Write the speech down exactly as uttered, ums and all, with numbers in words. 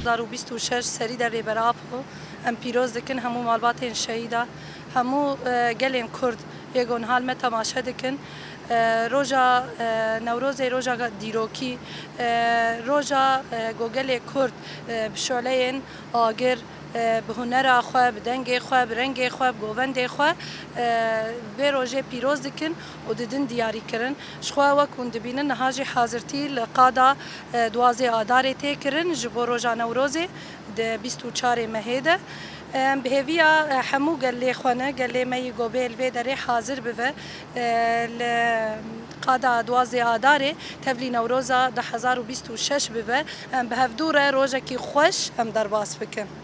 hezar û bîst û şeş serî de Rêber Apo em pîroz dikin hemû malbatên şehîda, hemû, e, gelên Kurd yê ku niha li me temaşe dikin. E, roja, e, Newrozê roja dîrokî, e, roja, e, ku gelê Kurd, e, bi şoleyên agir, e, bi hunera xwe, bi dengê xwe, bi rengê xwe, bi govendê xwe, e, vê rojê pîroz dikin û didin diyarîkirin. Ji xwe wek hûn dibînin niha jî hazirtî li qada, e, duwazdeh Adarê tê kirin ji bo roja Newrozê di bîst û çarê mehê de. Em bi hêviya, e, hemû gelê xwe ne, gelê me yî ku bê li vê derê hazir bibe, e, li qada duwazdeh Adarê tevlî Newroza du hezar û bîst û şeş bibe. Em bi hevdû re rojekî xweş em derbas bikin.